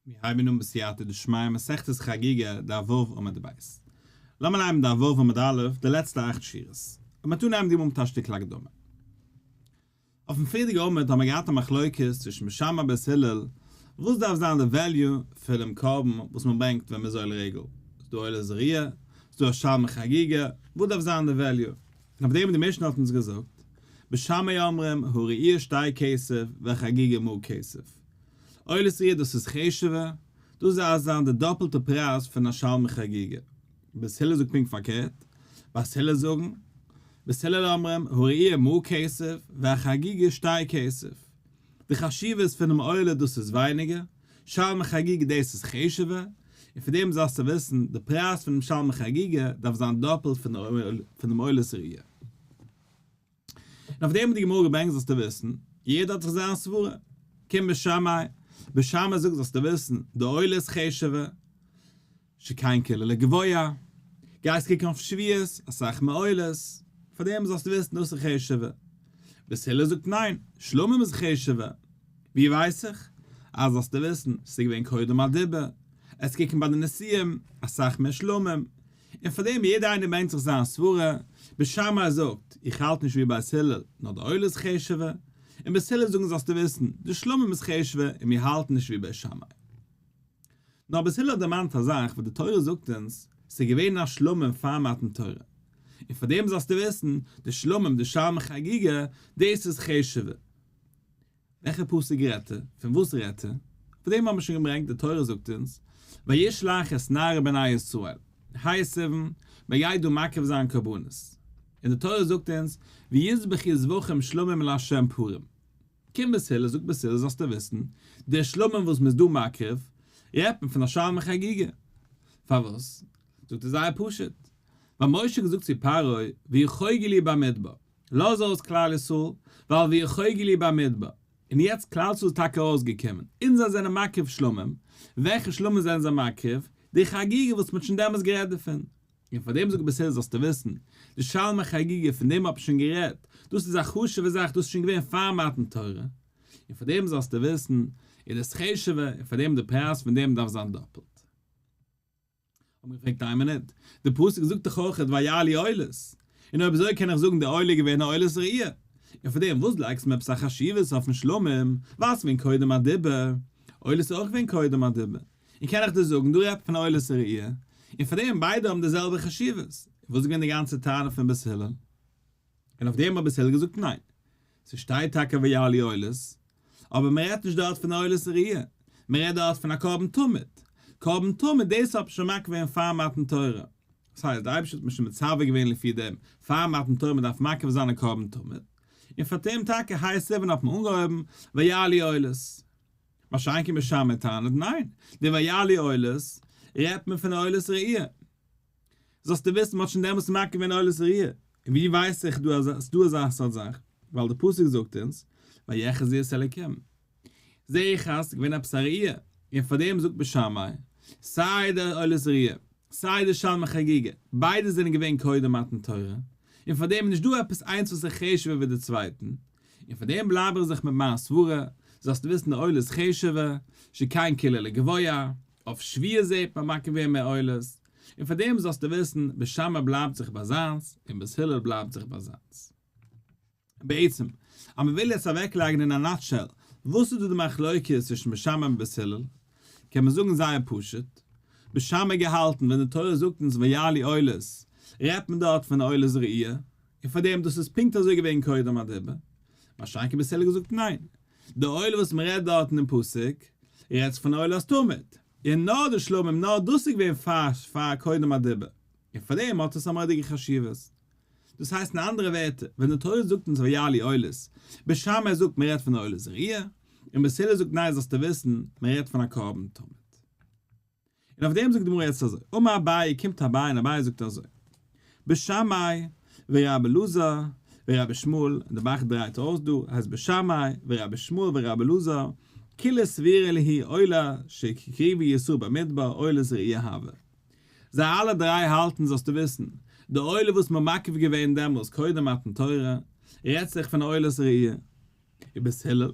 מיר הייבן אן בסייעתא דשמיא מסכת חגיגה דף ו' עמוד ב'. לאמיר לייענען דף ו' עמוד א', די לעצטע אכט שורות. און מ'וועט אנהייבן די עמוד מיט א שטיקל הקדמה. אויפן פריערדיגע עמוד האבן מיר געהאט א מחלוקת צווישן בית שמאי און בית הלל, וואס דארף זיין די value פונעם קרבן וואס מען ברענגט ווען מ'איז עולה רגל. ס'איז דא עולת ראיה, ס'איז דא א שלמי חגיגה, וואס דארף זיין די value? און אויף דעם די משנה האט אונז געזאגט, בית שמאי אומרים הראיה שתי כסף והחגיגה מעה כסף. עולת ראיה דאס איז חשוב'ער, דאס דארף זיין די דאפלטע פרייז פון א שלמי חגיגה. בית הלל זאגט פונקט פארקערט, בית הלל זאגן, בית הלל אומרים הראיה מעה כסף והחגיגה שתי כסף. די חשיבות פונעם עולה דאס איז ווייניגער, שלמי חגיגה דאס איז חשוב'ער, און פון דעם זאלסטו וויסן, די פרייז פונעם שלמי חגיגה דארף זיין דאפלט פונעם עולת ראיה. און אויף דעם האט די גמרא געברענגט זאלסטו וויסן, יעדער האט זיך זיין סברה, קום בית שמאי, בית שמאי זאגט זאלסטו וויסן, די עולה איז חשוב'ער, שכן כולה לגבוה, גייסט קוקן אויף שביעית, אסאך מער עולות, פאר דעם זאלסטו וויסן דאס איז חשוב'ער. בית הלל זאגט ניין, שלמים איז חשוב'ער. ווי ווייס איך? אז זאלסטו וויסן, ס'איז געווען קודם הדיבור, עס קוקן ביי די נשיאים, אסאך מער שלמים, און פאר דעם יעדער איינער ברענגט זיך זיין סברה, בית שמאי זאגט, איך האלט נישט ווי בית הלל, נאר די עולה איז חשוב'ער, און בית הלל זאגן זאלסטו וויסן, די שלמים איז חשוב'ער און מיר האלטן נישט ווי בית שמאי. נאר בית הלל האט דערמאנט א זאך וואס די תורה זאגט אונז, ס'איז געווען א שלמים פאר מתן תורה, און פאר דעם זאלסטו וויסן, די שלמים, די שלמי חגיגה, דאס איז חשוב'ער. וועלכע פסוק רעדט ער? פון וואס רעדט ער? פון דעם האבן מיר שוין געברענגט, די תורה זאגט אונז, וישלח את נערי בני ישראל, ה' סיוון, מען גייט דא מקריב זיין קרבנות, און די תורה זאגט אונז, ויזבחו זבחים שלמים לה' פרים. קומט בית הלל, זאגט בית הלל, זאלסטו וויסן, די שלמים וואס מען איז דא מקריב, רעדט מען פון א שלמי חגיגה. פארוואס? זאגט ער זייער פשוט, ווייל משה האט געזאגט צו פרעה, ויחוגו לי במדבר. לאז אויס כלל ישראל, ווייל ויחוגו לי במדבר. און יעצט כלל ישראל איז טאקע ארויסגעקומען, און זיי זענען מקריב שלמים, וועלכע שלמים זענען זיי מקריב? די חגיגה וואס מ'האט שוין דעמאלס גערעדט דערפון. און פאר דעם זאגט בית הלל זאלסטו וויסן, די שלמי חגיגה פון דעם האט מען שוין גערעדט, דאס איז א חשוב'ע זאך, דאס איז שוין געווען פאר מתן תורה, און פאר דעם זאלסטו וויסן, איז דאס חשוב'ער, און פאר דעם די פרייז פון דעם דארף זיין דאפלט. האט מען געפרעגט איין מינוט, די פסוק זאגט דאך אויך ויעלו עולות, און אויב אזוי קען איך זאגן די עולה איז געווען א עולת ראיה, און פאר דעם וואס לייגסטו מיר עפעס א חשיבות אויפן שלמים, ווייל ס'איז געווען קודם הדיבור, עולה איז אויך געווען קודם הדיבור, און קען איך דיר זאגן דא רעדט מען פון עולת ראיה, און פאר דעם ביידע האבן די זעלבע חשיבות, וואס איז געווען די גאנצע טענה פון בית הלל? און אויף דעם האט בית הלל געזאגט ניין, ס'שטייט טאקע ויעלו עולות, אבער מ'רעדט נישט דארט פון עולת ראיה, מ'רעדט דארט פון א קרבן תמיד, קרבן תמיד דאס האט מען שוין מקריב געווען פאר מתן תורה, דאס הייסט די אייבערשטער האט מען שוין מצווה געווען לפי דעם פאר מתן תורה מ'דארף מקריב זיין א קרבן תמיד, און פאר דעם טאקע ה' סיוון האט מען אנגעהויבן ויעלו עולות. מה שאין כן בית שמאי טענה'ט ניין, די ויעלו עולות רעדט מען פון עולת ראיה. זאלסטו וויסן מ'האט שוין דעמאלטס מקריב געווען עולת ראיה, און ווי ווייס איך דא אז ס'דא אזא סארט זאך, ווייל די פסוק זאגט אונז ויחזו את האלקים, זעה איך אז ס'איז געווען עפעס א ראיה, און פאר דעם זאגט בית שמאי, סיי די עולת ראיה, סיי די שלמי חגיגה, ביידע זענען געווען קודם מתן תורה, און פאר דעם איז נישט דא עפעס איינס וואס איז חשוב'ער ווי די צווייטן, און פאר דעם בלייב איך זיך מיט מיין סברה, זאלסטו וויסן די עולה איז חשוב'ער, שכן כולה לגבוה, אויף שביעית זעהט מען מקריב געווען מער עולות, און פאר דעם זאלסטו וויסן, בית שמאי בלייבט זיך ביי זיינס, און בית הלל בלייבט זיך ביי זיינס. בעצם, אז מען וויל יעצט אוועקלייגן אין א nutshell וואס איז דא די מחלוקת צווישן בית שמאי און בית הלל, קען מען זאגן זייער פשוט, בית שמאי געהאלטן ווען די תורה זאגט אונז ויעלו עולות, רעדט מען דארט פון עולת ראיה, און פאר דעם דאס איז פונקט אזוי געווען קודם הדיבור, מה שאין כן בית הלל געזאגט ניין, די עולה וואס מען רעדט דארטן אין פסוק, רעדט זיך פון עולת תמיד, און נאר די שלמים נאר דאס איז געווען פאר פאר קודם הדיבור, און פאר דעם האט עס א מורא'דיגע חשיבות. דאס הייסט אין אנדערע ווערטער, ווען די תורה זאגט אונז ויעלו עולות, בית שמאי זאגט מען רעדט פון עולת ראיה, און בית הלל זאגט ניין זאלסטו וויסן, מען רעדט פון א קרבן תמיד. און אויף דעם זאגט די גמרא יעצט אזוי, אמר אביי, קומט אביי און אביי זאגט אזוי, בית שמאי ורבי אלעזר ורבי ישמעאל, און די ב"ח דרייט אויס דא, הייסט בית שמאי ורבי ישמעאל ורבי אלעזר, כולהו סבירא להו עולה שהקריבו ישראל במדבר עולת ראיה הוה. זיי אלע דריי האלטן זאלסטו וויסן, די עולה וואס מ'האט מקריב געווען דעמאלס קודם מתן תורה, רעדט זיך פון עולת ראיה. ובית הלל,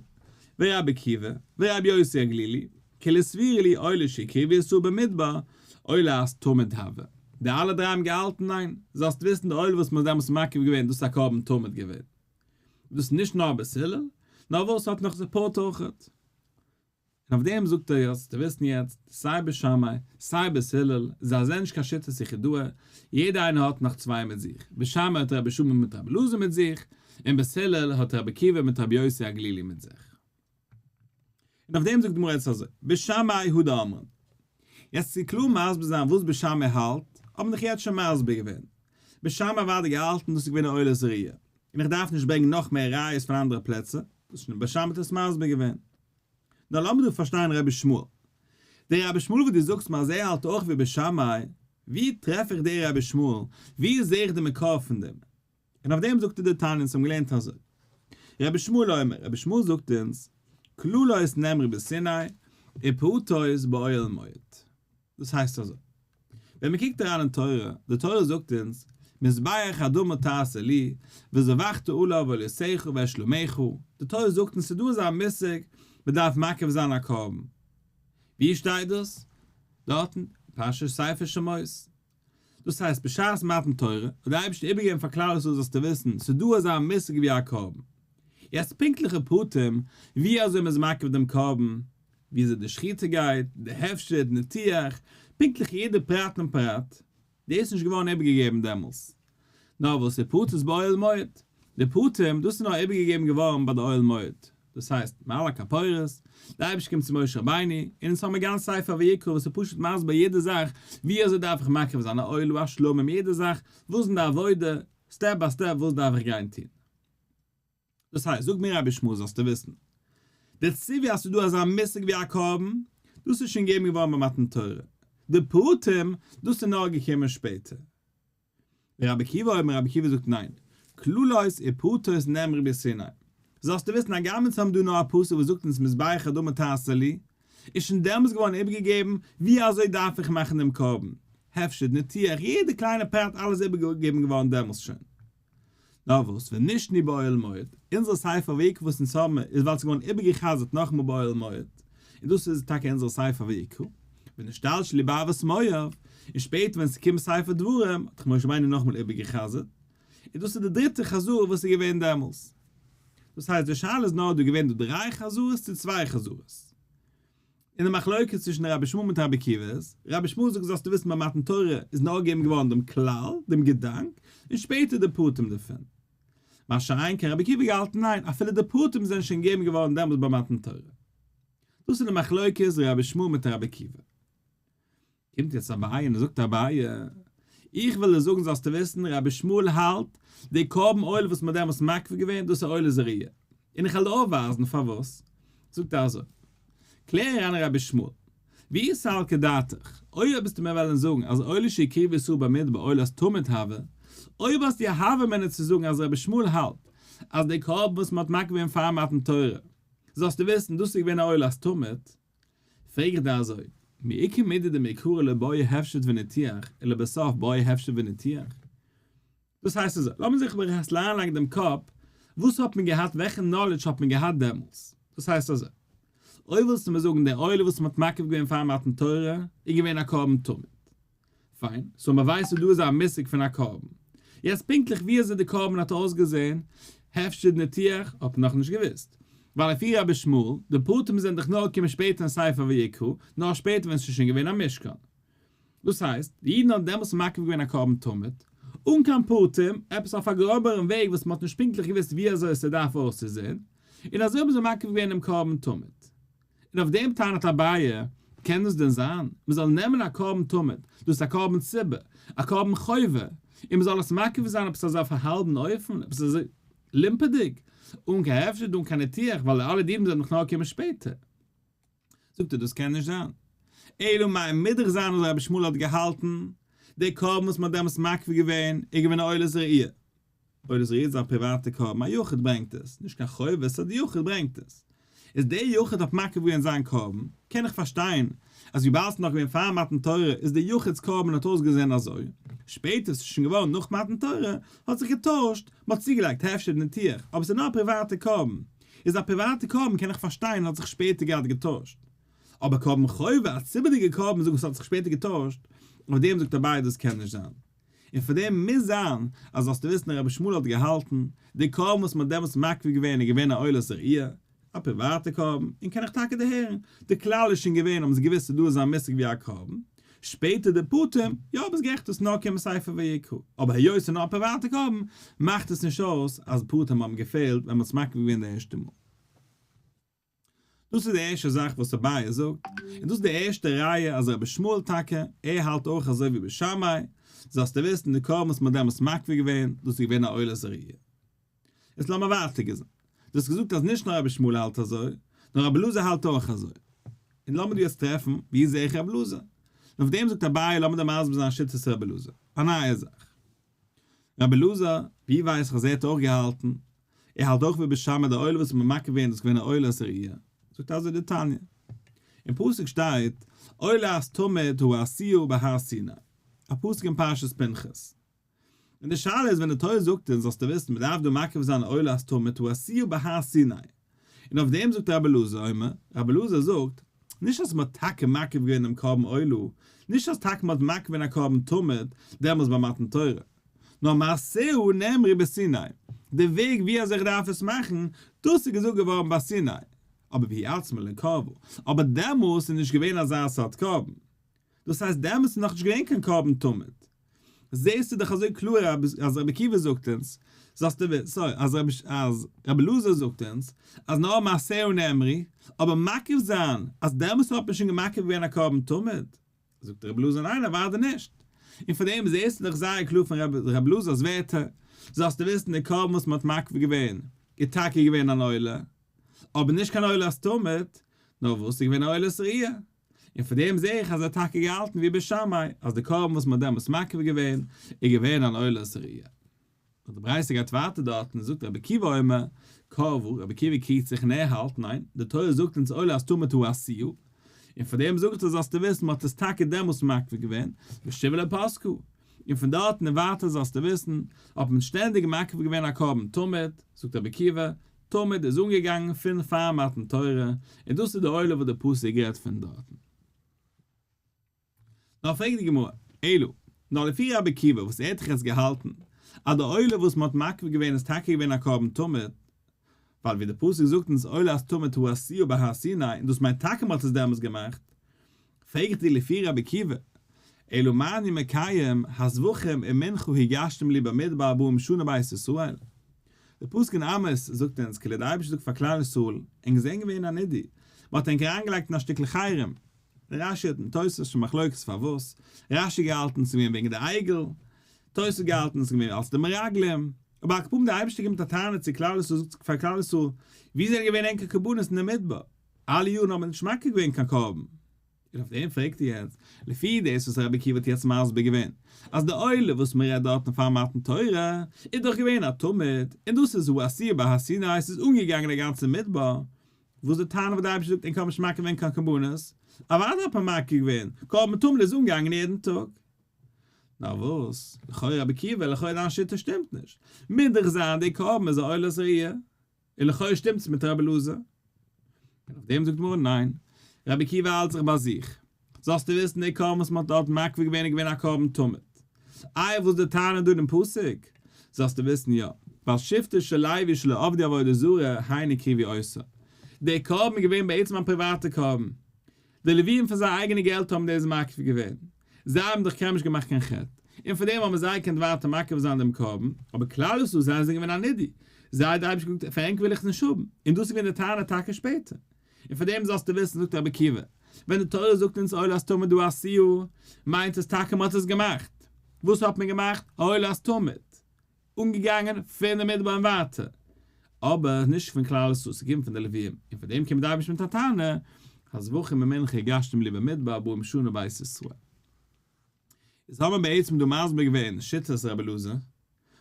ורבי עקיבא, ורבי יוסי הגלילי, כולהו סבירא להו עולה שהקריבו ישראל במדבר, עולת תמיד הוה. די אלע דריי האבן געהאלטן ניין, זאלסט וויסן די עולה וואס מען האט דעמאלטס מקריב געווען דאס איז א קרבן תמיד געווען. דאס איז נישט נאר בית הלל, נאר וואס האט נאך support אויכעט. און אויף דעם זאגט ער יעצט, צו וויסן יעצט, סיי בית שמאי, סיי בית הלל, זיי זענען נישט קיין שיטות יחידאה, יעדער איינער האט נאך צוויי מיט זיך, בית שמאי האט רבי שמעון מיט רבי אלעזר מיט זיך, און בית הלל האט רבי עקיבא מיט רבי יוסי הגלילי מיט זיך. און אויף דעם זאגט די גמרא יעצט אזוי, בית שמאי הא דאמרן. יעצט צו קלאר מסביר זיין וואס בית שמאי האלט, האט מען דאך יעצט שוין מסביר געווען. בית שמאי אוודאי געהאלטן דאס איז געווען א עולת ראיה, און איך דארף נישט ברענגען נאך מער ראיות פון אנדערע פלעצער, דאס שוין בית שמאי האט עס מסביר געווען. נאר לאמיר דא פארשטיין רבי ישמעאל. דער רבי ישמעאל וואס דו זאגסט מיר אז ער האלט אויך ווי בית שמאי, ווי טרעף איך דער רבי ישמעאל? ווי זעה איך די מקור פון דעם? און אויף דעם זאגט ער די תניא, אונז האבן געלערנט אזוי, רבי ישמעאל אומר, רבי ישמעאל זאגט אונז, כללות נאמרו בסיני, ופרטות באוהל מועד. דאס הייסט אזוי, ווען מען קוקט אריין אין תורה, די תורה זאגט אונז, מזבח אדמה תעשה לי, וזבחת עליו עולותיך ואת שלמיך, די תורה זאגט אונז ס'איז דא אזא מושג, מען דארף מקריב זיין א קרבן. וואו שטייט דאס? דארטן, פרשת ספר שמות. דאס הייסט בשעת מתן תורה האט דער אייבערשטער איבערגעגעבן פאר כלל ישראל זאלסטו וויסן ס'איז דא אזא מושג ווי א קרבן. יעצט פונקטליכע פרטים ווי אזוי מ'איז מקריב דעם קרבן, ווי אזוי די שחיטה גייט, די הפשט, ניתוח, פונקטליך יעדע פרט און פרט, דאס איז נישט געווארן איבערגעגעבן דעמאלס. נאר וואס איז פרטות באוהל מועד? די פרטים, דאס איז נאר איבערגעגעבן געווארן ביי די אוהל מועד. דאס הייסט, מעל הכפורת, דער אייבערשטער קומט צו משה רבינו, און אונז האבן מיר גאנץ ספר ויקרא וואס איז פשוט מסביר יעדע זאך, ווי אזוי דארף איך מקריב זיין א עולה, א שלמים, יעדע זאך, וואס איז די עבודה, step by step וואס דארף איך גיין טון. דאס הייסט, זאג מיר רבי ישמעאל זאלסטו וויסן, די ציווי אז ס'איז דא אזא מושג ווי א קרבן, דאס איז שוין געגעבן געווארן ביי מתן תורה, די פרטים, דאס איז נאר געקומען שפעטער. רבי עקיבא אומר רבי עקיבא זאגט ניין, כללות ופרטות נאמרו בסיני. זאלסטו וויסן הגם אונז האבן דא נאר א פסוק וואס זאגט אונז מזבח אדמה תעשה לי, איז שוין דעמאלס געווארן איבערגעגעבן ווי אזוי דארף איך מאכן דעם קרבן, הפשט, ניתוח, יעדע קליינע פרט אלעס איבערגעגעבן געווארן דעמאלס שוין. נאר וואס ונשנו באוהל מועד, אונזער ספר ויקרא וואס אונז האבן איז ווייל ס'איז געווארן איבערגע'חזר'ט נאכאמאל באוהל מועד, און דאס איז טאקע אונזער ספר ויקרא, ונשתלשלו בערבות מואב, און שפעטער ווען ס'איז געקומען ספר דברים האט דאך משה רבינו נאכאמאל איבערגע'חזר'ט, און דאס איז די דריטע חזרה וואס איז געווען דעמאלס. דאס הייסט די שאלה איז נאר דא געווען דא דריי חזרות צו צוויי חזרות. און די מחלוקת צווישן רבי ישמעאל מיט רבי עקיבא איז, רבי ישמעאל זאגט זאלסטו וויסן ביי מתן תורה איז נאר געגעבן געווארן דעם כלל, דעם געדאנק, און שפעטער די פרטים דערפון. מה שאין כן רבי עקיבא געהאלטן ניין, אפילו די פרטים זענען שוין געגעבן געווארן דעמאלטס ביי מתן תורה. דאס איז די מחלוקת רבי ישמעאל מיט רבי עקיבא. קומט יעצט אביי און זאגט אביי, איך וויל דיר זאגן זאלסטו וויסן, רבי ישמעאל האלט, די קרבן עולה וואס מ'האט דעמאלטס מקריב געווען, דאס איז עולת ראיה. און איך וועל דיר אויפווייזן פארוואס. זאגט ער אזוי, קלער אריין רבי ישמעאל, ואי סלקא דעתך, אויב וועסטו מיר וועלן זאגן אז עולה שהקריבו ישראל במדבר עולת תמיד הוה, אויב האסטו א הוה אמינא צו זאגן אז רבי ישמעאל האלט אז די קרבן וואס מ'האט מקריב געווען פאר מתן תורה, זאלסטו וויסן, דאס איז געווען א עולת תמיד. פרעג איך דיר אזוי, מי איכא מידי דמעיקרא לא בעי הפשט וניתוח, ולבסוף בעי הפשט וניתוח? דאס הייסט אזוי, לאמיר זיך אביסל אריינלייגן דעם קאפ, וואס האט מען געהאט, וועלכע knowledge האט מען געהאט דעמאלס? דאס הייסט אזוי, אויב ווילסטו מיר זאגן דער עולה וואס מען האט מקריב געווען פאר מתן תורה איז געווען א קרבן תמיד, פיין, so מען ווייסט אז דא איז א מושג פון א קרבן. יעצט פונקטליך ווי אזוי די קרבן האט אויסגעזען, הפשט ניתוח, האט מען נאכנישט געוואוסט. ווייל לפי רבי ישמעאל, די פרטים זענען דאך נאר געקומען שפעטער אין ספר ויקרא, נאר שפעטער ווען ס'איז שוין געווען א משכן. דאס הייסט, די אידן האבן דעמאלטס מקריב געווען א קרבן תמיד, אן קיין פרטים, עפעס אויף א גראבערן וועג וואס מען האט נישט פונקטליך געוואוסט ווי אזוי ס'דארף אויסצוזען, און אזוי האבן זיי מקריב געווען דעם קרבן תמיד. און אויף דעם טענה'ט אביי, קען דאס דען זיין? מען זאל נעמען א קרבן תמיד, דאס איז א קרבן ציבור, א קרבן חובה, און מען זאל עס מקריב זיין עפעס אזוי אויף א האלבן אופן, עפעס אזוי לימפעדיג, אן קיין הפשט, אן קיין ניתוח, ווייל אלע דינים זענען דאך נאר געקומען שפעטער. זאגט ער, דאס קען נישט זיין. אלא מאי מוז דאך זיין אז רבי ישמעאל האט געהאלטן, דער קרבן וואס מען האט דעמאלטס מקריב געווען, איז געווען א עולת ראי'. עולת ראי' איז א פריוואטע קרבן, א יחיד ברענגט עס, נישט קיין חובה, סא די יחיד ברענגט עס. איז דער יחיד האט מקריב געווען זיין קרבן, קען איך פארשטיין אז וויבאלד ס'איז נאך געווען פאר מתן תורה איז דער יחיד'ס קרבן האט אויסגעזען אזוי, שפעטער ס'איז שוין געווארן נאך מתן תורה האט זיך געטוישט, מ'האט צוגעלייגט הפשט ניתוח, אבער ס'איז נאר א פריוואטע קרבן, איז א פריוואטע קרבן קען איך פארשטיין האט זיך שפעטער געהאט געטוישט. אבער קרבן חובה, א ציבור'דיגע קרבן זאגן ס'האט זיך שפעטער געטוישט, אויף דעם זאגט אביי דאס קען נישט זיין. און פאר דעם מוז זיין אז זאלסטו וויסן רבי ישמעאל האט געהאלטן, די קרבן וואס מ'האט דעמאלטס מקריב געווען איז געווען א עולת ראיה, א פריוואטע קרבן, און קען איך טאקע דערהערן, די כלל איז שוין געווען האבן זיי געוואוסט ס'איז דא אזא מושג ווי א קרבן, שפעטער די פרטים, יא ביסט גערעכט דאס נאר קומען ספר ויקרא, אבער היות ס'איז נאר א פריוואטע קרבן, מאכט עס נישט אויס אז פרטים האבן געפעלט ווען מ'האט עס מקריב געווען די ערשטע מאל. דאס איז די ערשטע זאך וואס אביי זאגט, און דאס איז די ערשטע ראיה אז רבי ישמעאל טאקע, ער האלט אויך אזוי ווי בית שמאי, זאלסטו וויסן די קרבן וואס מ'האט דעמאלטס מקריב געווען, דאס איז געווען א עולת ראיה. איז לאמיר ווייטער גיין. דו האסט געזאגט אז נישט נאר רבי ישמעאל האלט אזוי, נאר רבי אלעזר האלט אויך אזוי. און לאמיר דא יעצט טרעפן וואו זעה איך רבי אלעזר. און אויף דעם זאגט אביי לאמיר דיר מסביר זיין שיטת רבי אלעזר. א נייע זאך. רבי אלעזר, ווי ווייס איך אז ער האט אויך געהאלטן? ער האלט אויך ווי בית שמאי די עולה וואס מ'האט מקריב געווען איז געווען א עולת ראיה. זאגט אזוי די תניא. אין פסוק שטייט עולת תמיד העשויה בהר סיני. א פסוק אין פרשת פנחס. און די שאלה איז ווען די תורה זאגט אונז זאלסטו וויסן מען דארף דא מקריב זיין עולת תמיד העשויה בהר סיני, און אויף דעם זאגט רבי אלעזר אומר, רבי אלעזר זאגט, נישט אז מען האט טאקע מקריב געווען דעם קרבן עולה, נישט אז טאקע מען האט מקריב געווען א קרבן תמיד דעמאלס ביי מתן תורה, נאר מעשיה נאמרו בסיני, די וועג ווי אזוי איך דארף עס מאכן, דאס איז געזאגט געווארן ביי סיני, אבער והיא עצמה לא קרבה, אבער דעמאלס איז נישט געווען אזא סארט קרבן. דאס הייסט דעמאלטס איז נאכנישט געווען קיין קרבן תמיד. זעהסטו דאך אזוי קלאר אז רבי עקיבא זאגט אונז, זאלסטו וויסן, sorry, אז רבי אז רבי אלעזר זאגט אונז, אז נאר מעשיה נאמרו, אבער מקריב זיין, אז דעמאלטס האט מען שוין געמקריב געווען א קרבן תמיד. זאגט רבי אלעזר ניין אוודאי נישט. און פון דעם זעהסטו דאך זייער קלאר פון רבי אלעזר'ס ווערטער, זאלסטו וויסן די קרבן וואס מען האט מקריב געווען, איז טאקע געווען אן עולה, אבער נישט קיין עולת תמיד, נאר וואס איז געווען א עולת ראיה. און פון דעם זעה איך אז ער האט טאקע געהאלטן ווי בית שמאי אז די קרבן וואס מען האט דעמאלטס מקריב געווען איז געווען אן עולת ראיה. און די ברייתא גייט ווייטער דארטן און זאגט רבי עקיבא אומר קרבה, רבי עקיבא קריגט זיך און ער האלט ניין, די תורה זאגט אונז עולת תמיד העשויה, און פון דעם זאגט ער זאלסטו וויסן מען האט עס טאקע דעמאלטס מקריב געווען, ושוב לא פסקה, און פון דארטן און ווייטער זאלסטו וויסן האט מען שטענדיג מקריב געווען א קרבן תמיד, זאגט רבי עקיבא, תמיד איז אנגעגאנגען פון פאר מתן תורה, און דאס איז די עולה וואס די פסוק רעדט פון דארטן. נאר פרעגט די גמרא, אלא, נאר לפי רבי עקיבא וואס ער האט דאך יעצט געהאלטן אז די עולה וואס מען האט מקריב געווען איז טאקע געווען א קרבן תמיד, ווייל ווי די פסוק זאגט אונז עולת תמיד העשויה בהר סיני און דאס מיינט טאקע מען האט עס דעמאלס געמאכט, פרעג איך דיר לפי רבי עקיבא, אלא מה אני מקיים, הזבחים ומנחה הגשתם לי במדבר ארבעים שנה בית ישראל. די פסוק אין עמוס זאגט אונז כאילו די אייבערשטער זאגט פאר כלל ישראל, ענק זענען געווען א נידוי, מען האט ענק אריינגעלייגט אין א שטיקל חרם, רש"י האט און תוס' שוין מחלוקת פארוואס, רש"י געהאלטן ס'איז געווען וועגן די עגל, תוס' געהאלטן ס'איז געווען אלס די מרגלים, אבער על כל פנים די אייבערשטער קומט א טענה צו כלל ישראל זאגט פאר כלל ישראל, ווי זענען געווען ענקער קרבנות אין די מדבר? אלע יארן האט מען נישט מקריב געווען קיין קרבן. און אויף דעם פרעגט ער יעצט, לפי דאס וואס רבי עקיבא האט יעצט מסביר געווען, אז די עולה וואס מען רעדט דארטן פאר מתן תורה, איז דאך געווען א תמיד, און דאס איז העשויה בהר סיני, ס'איז אנגעגאנגען די גאנצע מדבר, וואס די טענה וואס די אייבערשטער זאגט ענק האבן נישט מקריב געווען קיין קרבנות, אוודאי האט מען מקריב געווען, קרבן תמיד איז אנגעגאנגען יעדן טאג. נאר וואס, לכאורה רבי עקיבא, לכאורה דיין שיטה שטימט נישט, מוז דאך זיין די קרבן איז א עולת ראיה. און לכאו' שטימט עס מיט רבי אלעזר. און אויף דעם זאגט די גמרא ניין, רבי עקיבא האלט זיך ביי זיך. זאלסטו וויסן די קרבן וואס מען האט דארט מקריב געווען איז געווען א קרבן תמיד. איי וואס די טענה דא אינעם פסוק? זאלסטו וויסן יא, ווייל שבטו של לוי שלא עבדו עבודה זרה הן הקריבו אותה. די קרבן איז געווען בעצם א פריוואטע קרבן. די לוויים פון זייער אייגענע געלט האבן דאס מקריב געווען, זיי האבן דאך קיינמאל נישט געמאכט קיין חטא, און פאר דעם האבן זיי געקענט ווייטער מקריב זיין דעם קרבן, אבער כלל ישראל זיי זענען געווען א נידוי, זיי האט דער אייבערשטער געזאגט פאר ענק וויל איך נישט האבן, און דאס איז געווען די טענה טאקע שפעטער. און פאר דעם זאלסטו וויסן זאגט רבי עקיבא, ווען די תורה זאגט אונז עולת תמיד העשויה, מיינט עס טאקע מען האט עס געמאכט. וואס האט מען געמאכט? עולת תמיד. אנגעגאנגען פון די מדבר און ווייטער, אבער נישט פון כלל ישראל, ס'קומט פון די לוויים, און פאר דעם קומט די אייבערשטער מיט א טענה, הזבחים ומנחה הגשתם לי במדבר ארבעים שנה בית ישראל. איז האט מען בעצם דא מסביר געווען שיטת רבי אלעזר,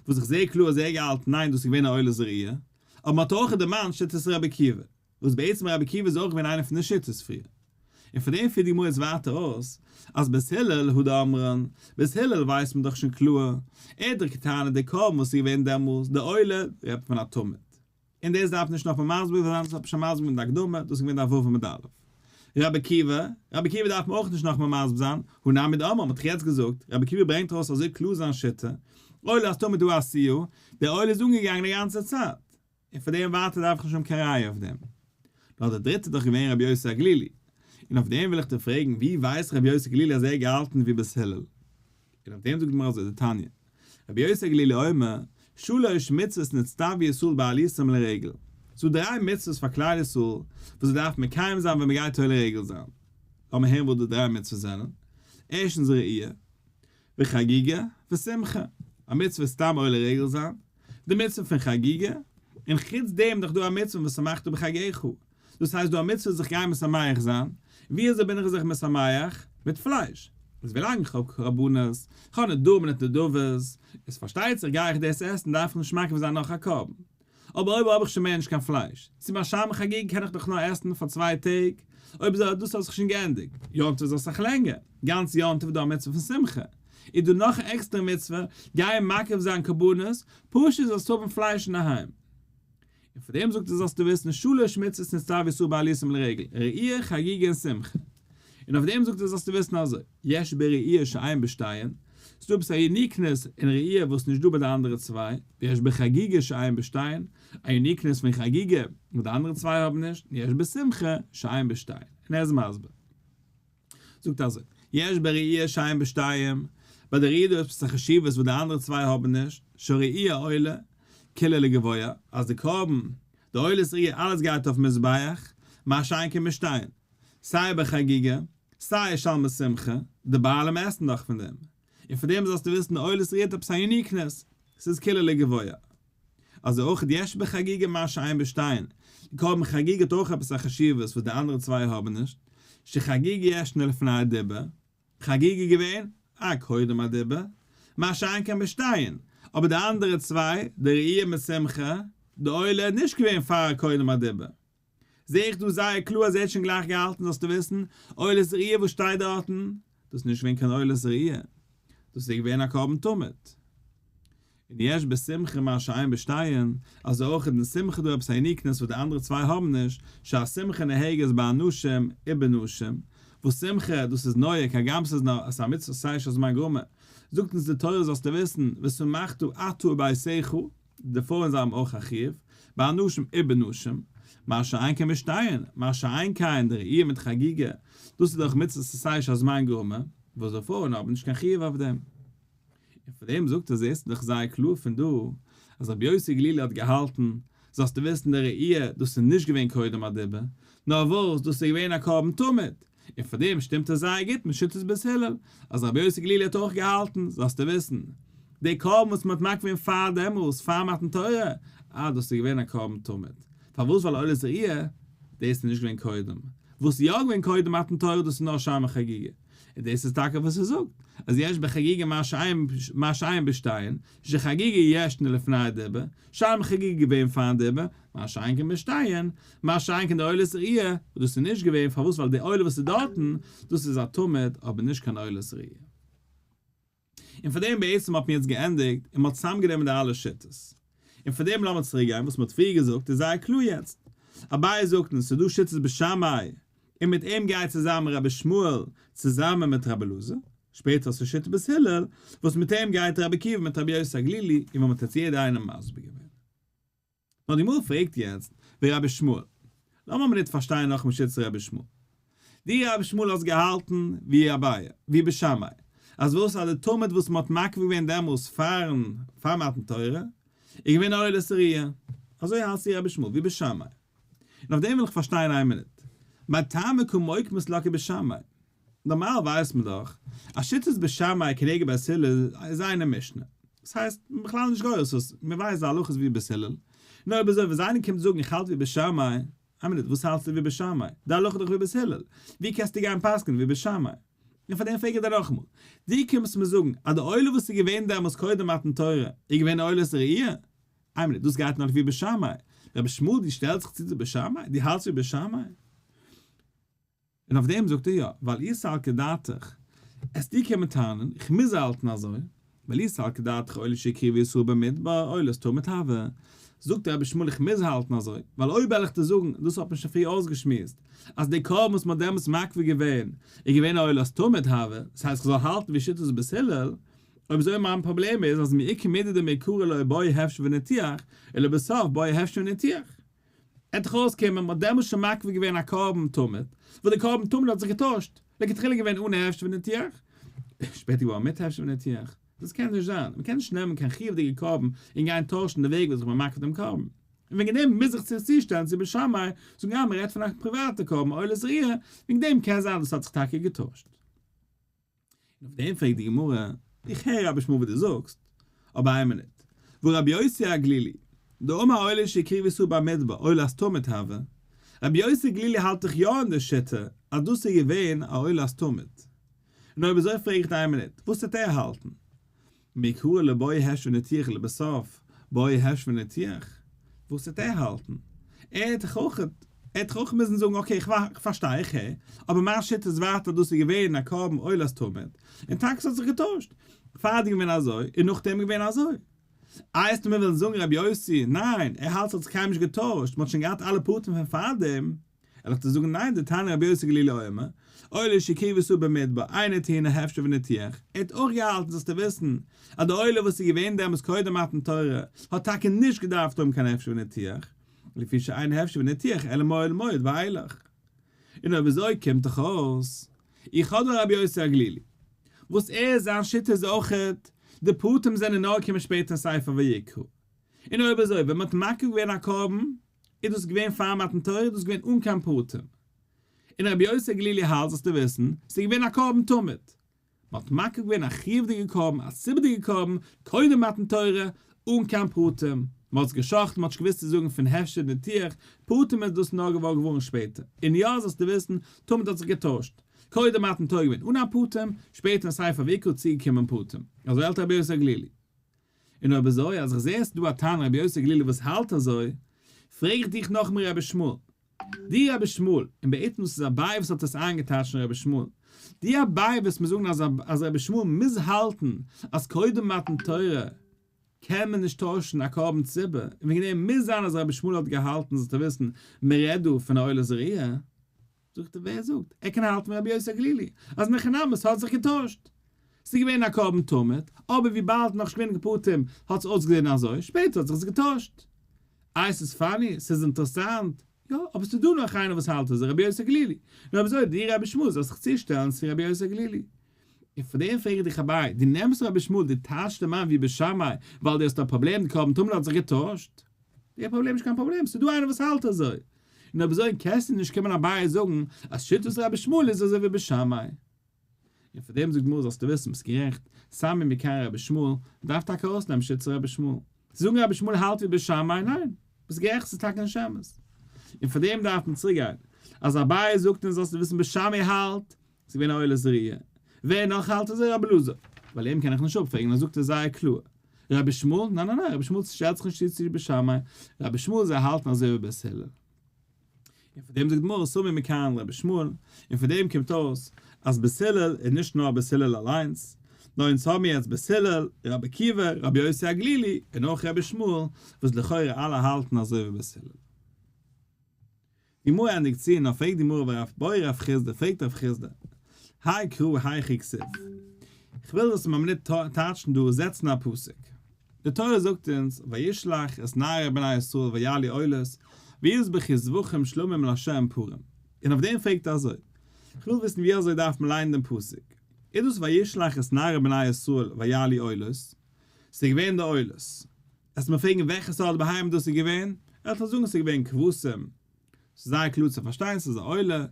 וואס איך זעה קלאר אז ער געהאלטן ניין דאס איז געווען א עולת ראיה, אבער מען האט אויך דערמאנט שיטת רבי עקיבא, וואס בעצם רבי עקיבא איז אויך געווען איינער פון די שיטות פריער. און פון דעם פירט די גמרא יעצט ווייטער אויס, אז בית הלל הא דאמרן, בית הלל ווייסט מען דאך שוין קלאר, ער האט דאך געטענה'ט די קרבן וואס איז געווען דעמאלס, די עולה, רעדט פון א תמיד. און דאס דארף נישט נאכמאל מסביר זיין, דאס האט מען שוין מסביר געווען אין די הקדמה, דאס איז געווען דף ו' עמוד א'. רבי עקיבא, רבי עקיבא דארף מען אויך נישט נאכאמאל מסביר זיין, הא נמי דאמר, מ'האט דאך יעצט געזאגט, רבי עקיבא ברענגט ארויס אזוי קלאר זיין שיטה, עולת תמיד הוא עשויה, דער עולה איז אנגעגאנגען די גאנצע צייט, און פאר דעם ווייטער דארף איך נישט האבן קיין ראיה אויף דעם. נאר דער דריטער איז דאך געווען רבי יוסי הגלילי, און אויף דעם וויל איך דיר פרעגן, ווי ווייסט רבי יוסי הגלילי אז ער האט געהאלטן ווי בית הלל? און אויף דעם זאגט די גמרא אזוי, דתניא, רבי יוסי הגלילי אומר, שלש מצוות נצטוו ישראל בעלייתם לרגל, ס'דא דריי מצוות פאר כלל ישראל וואס זיי דארפן מקיים זיין ווען מ'גייט עולה רגל זיין. לאמיר הערן וואס די דריי מצוות זענען, ערשטנס ראייה, וחגיגה, ושמחה, א מצוה איז סתם עולה רגל זיין, די מצוה פון חגיגה, און חוץ דעם נאך דא א מצוה ושמחת בחגך, דאס הייסט דא א מצוה זיך גיין משמח זיין, ווי אזוי בין איך זיך משמח? מיט פלייש, איז ווילאנג איך האב קרבנות, איך האב נדרים מיט נדבות, איז פארשטייט זיך גיי איך דאס עסן דארף איך נישט מקריב זיין נאך א קרבן, אבער אויב האב איך שוין מער נישט קיין פלייש, צו ביי שלמי חגיגה קען איך דאך נאר עסן פאר צוויי טעג, אויב אזוי דאס האט זיך שוין געענדיגט, יום טוב איז אסאך לענגער, גאנץ יום טוב איז דא א מצוה פון שמחה, איז דא נאך א עקסטערע מצוה, גיין מקריב זיין קרבנות, פשוט זאלסט האבן פלייש אינדערהיים. און פאר דעם זאגט ער זאלסטו וויסן שלש מצוות נצטוו ישראל בעלייתם לרגל, ראי', חגיגה און שמחה. און אויף דעם זאגט ער זאלסטו וויסן אזוי, יש בראי' שאין בשתיהן, ס'דא עפעס א uniqueness אין ראי' וואס נישט דא ביי די אנדערע צוויי, ויש בחגיגה שאין בשתיהן, א uniqueness פון חגיגה וואס די אנדערע צוויי האבן נישט, און יש בשמחה שאין בשתיהן. און ער איז מסביר. זאגט אזוי, יש בראי' שאין בשתיים, ביי די ראי' דא עפעס א חשיבות וואס די אנדערע צוויי האבן נישט, שהראי' עולה כולה לגבוה, אז די קרבן, די עולת ראי' אלעס גייט אויפן מזבח, מה שאין כן בשתיהן, סיי בחגיגה, סיי שלמי שמחה, די בעלים עסן דאך פון דעם, און פון דעם זאלסטו וויסן די עולת ראי' האט עפעס א uniqueness, ס'איז כולה לגבוה. אזוי אויך יש בחגיגה מה שאין בשתיהן, די קרבן חגיגה האט אויך עפעס א חשיבות וואס די אנדערע צוויי האבן נישט, שחגיגה ישנה לפני הדיבור, חגיגה איז געווען א קודם הדיבור, מה שאין כן בשתיהן, אבער די אנדערע צוויי, די ראי' מיט שמחה, די עולה איז נישט געווען פאר קודם הדיבור. זעה איך דא זייער קלאר אז ער האט שוין גלייך געהאלטן זאלסטו וויסן, עולת ראי' וואס שטייט דארטן, דאס איז נישט געווען קיין עולת ראי', דאס איז געווען א קרבן תמיד. און יש בשמחה מה שאין בשתיהן, אזוי אויך איז אין שמחה דא עפעס א uniqueness וואס די אנדערע צוויי האבן נישט, שהשמחה נוהגת באנשים ובנשים, וואס שמחה דאס איז נוהג הגם ס'איז נאר א מצוה עשה שהזמן גרמא, זאגט אונז די תורה זאלסטו וויסן, ושמחת אתה וביתך, די פרויען זיי האבן אויך א חיוב, באנשים ובנשים, מה שאין כן בשתיהן, מה שאין כן די ראי' מיט חגיגה, דאס איז דאך מצוות עשה שהזמן גרמא, וואס די פרויען האבן נישט קיין חיוב אויף דעם. און פון דעם זאגט ער זעסטו דאך זייער קלאר פון דא, אז רבי יוסי גלילי האט געהאלטן, זאלסטו וויסן די ראי' דאס איז נישט געווען קודם הדיבור, נאר וואס דאס איז געווען א קרבן תמיד, און פאר דעם שטימט עס זייער גוט מיט שיטת בית הלל, אז רבי יוסי גלילי האט אויך געהאלטן, זאלסטו וויסן, די קרבן וואס מען האט מקריב געווען פאר דעמאלס, פאר מתן תורה, אה דאס איז געווען א קרבן תמיד. פארוואס ווייל עולת ראי', דאס איז נישט געווען קודם. וואס איז יא געווען קודם מתן תורה דאס איז נאר שלמי חגיגה. און דאס איז טאקע וואס ער זאגט, אז יש בחגיגה מה שאין בשתיהן, שחגיגה ישנה לפני הדיבור, שלמי חגיגה געווען פארן דיבור, מה שאין כן בשתיהן, מה שאין כן די עולת ראי', וואס דאס איז נישט געווען, פארוואס ווייל די עולה וואס איז דארטן, דאס איז א תמיד, אבער נישט קיין עולת ראי'. און פאר דעם בעצם האט מען יעצט געענדיגט און מען האט צוזאמגענומען די אלע שיטות. און פאר דעם לאמיר צוריק גיין, וואס מען האט פריער געזאגט איז זייער קלאר יעצט. אביי זאגט אונז ס'איז דא שיטת בית שמאי, און מיט אים גייט צוזאמען רבי ישמעאל צוזאמען מיט רבי אלעזר, שפעטער האסטו שיטת בית הלל, וואס מיט אים גייט רבי עקיבא מיט רבי יוסי הגלילי, און ווי מען האט יעצט יעדער איינעם מסביר געווען. נאר די גמרא פרעגט יעצט ווי רבי ישמעאל. לאמיר א מינוט פארשטיין נאכאמאל שיטת רבי ישמעאל. דו רבי ישמעאל האסט געהאלטן ווי אביי, ווי בית שמאי, אז וואס אז די תמיד וואס מען האט מקריב געווען דעמאלס פארן פאר מתן תורה איז געווען א עולת ראיה. אזוי האלטסטו רבי ישמעאל ווי בית שמאי. און אויף דעם וויל איך פארשטיין איין מינוט. מאי טעמא קא מוקמת לה כבית שמאי? נארמאל ווייסט מען דאך אז שיטת בית שמאי כנגד בית הלל איז אינה משנה. דאס הייסט, מען בכלל נישט גורס עס, מען ווייסט די הלכות ווי בית הלל. נו אויב אזוי ווען איינער קומט זאגן איך האלט ווי בית שמאי, איין מינוט וואס האלטסטו ווי בית שמאי? די הלכה איז דאך ווי בית הלל, ווי קענסטו גיין פסק'נען ווי בית שמאי? און פאר דעם פרעג איך דיר נאכאמאל, דו קומסט מיר זאגן אז די עולה וואס איז געווען דעמאלס קודם מתן תורה איז געווען עולת ראי'? איין מינוט, דאס גייט נאר ווי בית שמאי. רבי ישמעאל דו שטעלסט זיך צו צו בית שמאי? דו האלטסט ווי בית שמאי? און אויף דעם זאגט ער יא, ווייל אי סלקא דעתך, עסטו קומען טענה'ן, איך מוז האלטן אזוי, ווייל אי סלקא דעתך עולה שהקריבו ישראל במדבר עולת תמיד הוה, זאגט רבי ישמעאל איך מוז האלטן אזוי, ווייל אויב וועל איך דיר זאגן, דאס האט מען שוין פריער אויסגעשמועסט, אז די קרבן וואס מען האט דעמאלטס מקריב געווען איז געווען א עולת תמיד הוה, דאס הייסט איך זאל האלטן ווי שיטת בית הלל, אויב אזוי מיין פראבלעם איז אז מעיקר מידי דמעיקרא לא בעי הפשט וניתוח, ולבסוף בעי הפשט וניתוח. עט דאך אויסקומען מ'האט דעמאלס שוין מקריב געווען א קרבן תמיד, וואס די קרבן תמיד האט זיך געטוישט, לכתחילה געווען אן הפשט וניתוח, שפעטער געווארן מיט הפשט וניתוח, דאס קען נישט זיין, מ'קען נישט נעמען קיין חיוב'דיגע קרבן און גיין טוישן די וועג ווי אזוי כ'בין מקריב דעם קרבן, און וועגן דעם מוז איך זיך צושטעלן צו בית שמאי, זאגן אה מ'רעדט פון א פריוואטע קרבן עולת ראיה, וועגן דעם קען זיין דאס האט זיך טאקע געטוישט. און אויף דעם פרעגט די גמרא, איך הער רבי ישמעאל וואס דו זאגסט, אבער איין מינוט, והא רבי יוסי הגלילי, דאמר עולה שהקריבו ישראל במדבר עולת תמיד הוה, רבי יוסי הגלילי האלט דאך יא אין די שיטה אז דאס איז געווען א עולת תמיד. און אויב אזוי פרעג איך דיר איין מינוט, וואס טוט ער האלטן? מעיקרא לא בעי הפשט וניתוח לבסוף בעי הפשט וניתוח, וואס טוט ער האלטן? ער האט דאך אויך ער האט דאך אויך מוזן זאגן okay איך פארשטיי איך הער, אבער מיין שיטה איז ווייטער דאס איז געווען א קרבן עולת תמיד, און טאקע ס'האט זיך געטוישט, פארדעם געווען אזוי און נאכדעם געווען אזוי. איי וועסטו מיר וועלן זאגן רבי יוסי, ניין, ער האלט ס'האט זיך קיינמאל נישט געטוישט, מ'האט שוין געהאט אלע פרטים פון פארדעם. וועל איך דיר זאגן ניין דתניא רבי יוסי הגלילי אומר, עולה שהקריבו ישראל במדבר, אינה טעונה הפשט וניתוח, ער האט אויך געהאלטן זאלסטו וויסן אז די עולה וואס איז געווען דעמאלס קודם מתן תורה האט טאקע נישט געדארפט האבן קיין הפשט וניתוח, לפי שאין הפשט וניתוח אלא מאוהל מועד ואילך. און אויב אזוי קומט דאך אויס איך האב דא רבי יוסי הגלילי וואס ער זיין שיטה איז אויכעט די פרטים זענען נאר געקומען שפעטער אין ספר ויקרא, און אויב אזוי ווען מען האט מקריב געווען א קרבן איז דאס געווען פאר מתן תורה איז דאס געווען אן קיין פרטים. און רבי יוסי הגלילי האלט זאלסטו וויסן, ס'איז געווען א קרבן תמיד. מ'האט מקריב געווען א חיוב'דיגע קרבן, א ציבור'דיגע קרבן, קודם מתן תורה, אן קיין פרטים. מ'האט עס גע'שחט'ן, מ'האט נישט געוואוסט צו זאגן פון הפשט ניתוח, פרטים איז דאס נאר געוואר געווארן שפעטער. און יא זאלסטו וויסן, תמיד האט זיך געטוישט. קודם מתן תורה געווען אן א פרטים, שפעטער אין ספר ויקרא צוגעקומען פרטים. אזוי האלט רבי יוסי הגלילי. און אויב אזוי אז איך זעה עס דא א תנא רבי יוסי הגלילי וואס האלט אזוי, פרעג איך דיך נאכאמאל רבי ישמעאל, די רבי ישמעאל, און בעצם דאס איז אביי וואס האט עס איינגעטייטשט אין רבי ישמעאל, די אביי וועסט מיר זאגן אז אז רבי ישמעאל מוז האלטן אז קודם מתן תורה קען מען נישט טוישן א קרבן ציבור, און וועגן דעם מוז זיין אז רבי ישמעאל האט געהאלטן זאלסטו וויסן מען רעדט דא פון א עולת ראיה. זאגט ער ווער זאגט? ער קען האלטן ווי רבי יוסי הגלילי אז אין הכי נמי ס'האט זיך געטוישט, ס'איז געווען א קרבן תמיד, אבער וויבאלד נאכנישט געווען קיין פרטים האט עס אויסגעזען אזוי, שפעטער האט זיך עס געטוישט. איי ס'איז funny? ס'איז אינטערעסאנט? יא, אבער ס'איז דא נאך איינער וואס האלט אזוי, רבי יוסי הגלילי. נו אויב אזוי די רבי ישמעאל זאל זיך צושטעלן צו רבי יוסי הגלילי. און פאר דעם פרעג איך דיך אביי, דו נעמסט רבי ישמעאל דו טייטשט אים איין ווי בית שמאי ווייל דו האסט א פראבלעם די קרבן תמיד האט זיך געטוישט? די פראבלעם איז נישט קיין פראבלעם, ס'איז דא איינער וואס האלט אזוי. און אויב אזוי קענסטו נישט קומען אביי זאגן אז שיטת רבי ישמעאל איז אזוי ווי בית שמאי. און פאר דעם זאגט גמרא זאלסטו וויסן ביסט גערעכט, סמי מכאן רבי ישמעאל, מ'דארף טאקע ארויסנעמען שיטת רבי ישמעאל. צו זאגן רבי ישמעאל האלט ווי בית שמאי, ניין, ביסט גערעכט ס'איז טאקע נישט אמת. און פאר דעם דארף מען צוריק גיין אז אביי זאגט אונז זאלסטו וויסן בית שמאי האלט, ס'איז געווען א עולת ראיה. ווער נאך האלט אזוי? רבי אלעזר. ווייל אים קען איך נישט אפפרעגן, ער זאגט עס זייער קלאר. רבי ישמעאל? ניין ניין ניין, רבי ישמעאל שטעלט זיך נישט צו צו בית שמאי, רבי ישמעאל זיי האלטן אזוי ווי בית הלל. און פון דעם זאגט גמרא סמי מכאן רבי ישמעאל, און פון דעם קומט אויס אז בית הלל איז נישט נאר בית הלל אליינס, נאר אונז האבן יעצט בית הלל, רבי עקיבא, רבי יוסי הגלילי, און אויך רבי ישמעאל, וואס לכאורה אלע האלטן אזוי ווי בית הלל. די גמרא ענדיגט צו און פרעגט די גמרא ורב בעי רב חסדא פרעגט רב חסדא האי קרא היכי כתיב כ'וויל זאלסט מיר א מינוט טייטשן דא זעצן א פסוק די תורה זאגט אונז וישלח את נערי בני ישראל ויעלו עולות ויזבחו זבחים שלמים לה' פרים און אויף דעם פרעגט ער אזוי כ'וויל וויסן ווי אזוי דארף מען ליינען דעם פסוק איז דאס וישלח את נערי בני ישראל ויעלו עולות ס'איז געווען די עולות וועסט מיר פרעגן וועלכע סארט בהמה דאס איז געווען, וועל איך זאגן ס'איז געווען כבשים, ס'איז זייער קלאר צו פארשטיין ס'איז א עולה,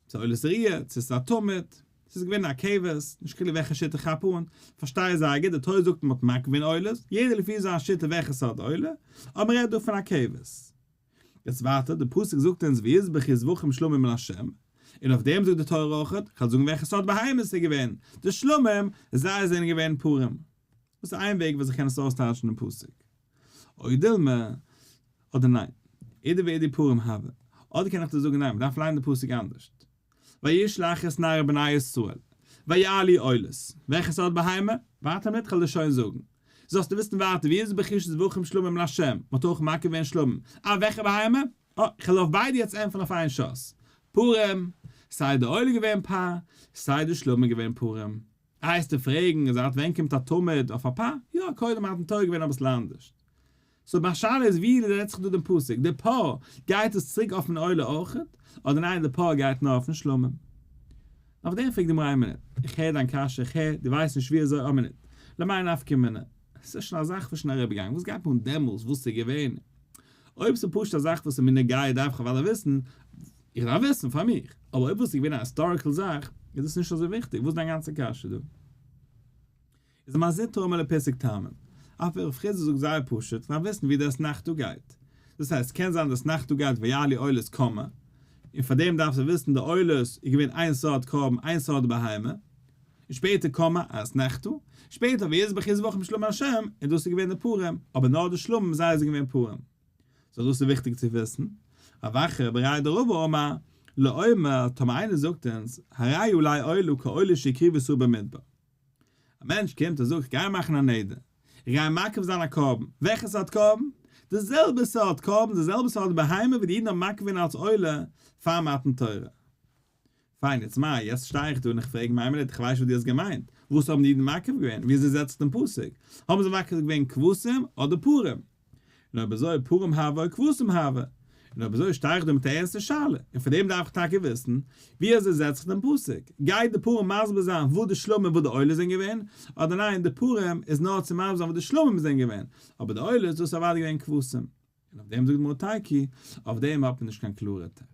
צו עולת ראיה, צו ס'איז א תמיד, ס'איז געווען א כבש, נישט כאילו וועלכע שיטה כאפ אן, פארשטיי זייער גוט, די תורה זאגט מ'האט מקריב געווען עולות, יעדער לפי זיין שיטה וועלכע סארט עולה, אבער מ'רעדט דא פון א כבש. יעצט ווייטער, די פסוק זאגט אונז ויזבחו זבחים שלמים לה', און אויף דעם זאגט די תורה אויכעט, כ'וועל זאגן וועלכע סארט בהמות ס'איז געווען, די שלמים, זיי זענען געווען פרים. דאס איז איין וועג וואס איך קען עס אויסטייטשן אין פסוק. או דילמא, אדער ניין. אידי ואידי פרים הוו. אדער קען איך דיר זאגן ניין, מ'דארף ליינען די פסוק אנדערשט. וישלח את נערי בני ישראל. ויעלו עולות. וועלכע סארט בהמה? ווארט א מינוט כ'וועל דיר שוין זאגן. זאלסטו וויסן ווייטער ויזבחו זבחים שלמים לה', מ'האט אויך מקריב געווען שלמים. אה, וועלכע בהמה? אה, כ'וועל אויף ביידע יעצט ענטפערן אויף איין שאס. פרים, סיי די עולה געווען פר, סיי די שלמים געווען פרים. הייסטו פרעגן, זייט ווען קומט א תמיד אויף א פר? יא, קודם מתן תורה געווען אביסל אנדערש. so מיין שאלה איז ווי רעדט זיך דא דעם פסוק? די פר גייט עס צוריק אויפן עולה אויכעט? אדער ניין די פר גייט נאר אויפן שלמים? אויף דעם פרעגט די גמרא איין מינוט, איך הער דיין קשיא, איך הער, דו ווייסט נישט ווי אזוי, א מינוט, למאי נפקא מינה? עס איז שוין א זאך וואס איז שוין אריבערגעגאנגען, וואס גייט מיר אן דעמאלס וואס איז געווען? אויב ס'איז פשוט א זאך וואס איז מיר נוגע דארף איך אוודאי וויסן, איך דארף וויסן פאר מיך, אבער אויב וואס איז געווען א historical זאך איז דאס נישט אזוי וויכטיג, וואס איז דיין גאנצע קשיא דא? איז מר זוטרא אמר לפסוק טעמים. אף רב חסדא זאגט זייער פשוט, כ'דארף וויסן ווי די אתנחתא גייט. דאס הייסט, ס'קען זיין די אתנחתא גייט ויעלו עולות קאמע, און פאר דעם דארפסטו וויסן די עולות איז געווען איין סארט קרבן איין סארט בהמה, און שפעטער קאמע א אתנחתא, שפעטער ויזבחו זבחים שלמים לה', און דאס איז געווען די פרים, אבער נאר די שלמים זיי זענען געווען פרים. so דאס איז וויכטיג צו וויסן. רב אחא בריה דרבא אמר, לאומר, טאמער איינער זאגט אונז, הרי עלי עולה כעולה שהקריבו ישראל במדבר. א מענטש קומט און זאגט איך גיי מאכן א נדר, איך גיי מקריב זיין א קרבן, וועלכע סארט קרבן? די זעלבע סארט קרבן, די זעלבע סארט בהמה ווי די אידן האבן מקריב געווען אלס עולה פאר מתן תורה. פיין, יעצט מאי, יעצט שטיי איך דא און איך פרעג מיין מינוט, איך ווייס וואס דו האסט געמיינט, וואס האבן די אידן מקריב געווען, ווי אזוי זעצט דעם פסוק, האבן זיי מקריב געווען כבשים אדער פרים? און אויב אזוי פרים הוו כבשים הוו? און אויב אזוי שטיי איך דא מיט א ערנסטע שאלה, און פאר דעם דארף איך טאקע וויסן, ווי אזוי זעצט זיך דעם פסוק? גייט די פרים מסביר זיין וואס די שלמים און וואס די עולות זענען געווען, אדער ניין די פרים איז נאר צו מסביר זיין וואס די שלמים זענען געווען, אבער די עולות דאס איז אוודאי געווען כבשים. און אויף דעם זאגט די גמרא תיקו, אויף דעם האט מען נישט קיין קלארע תירוץ.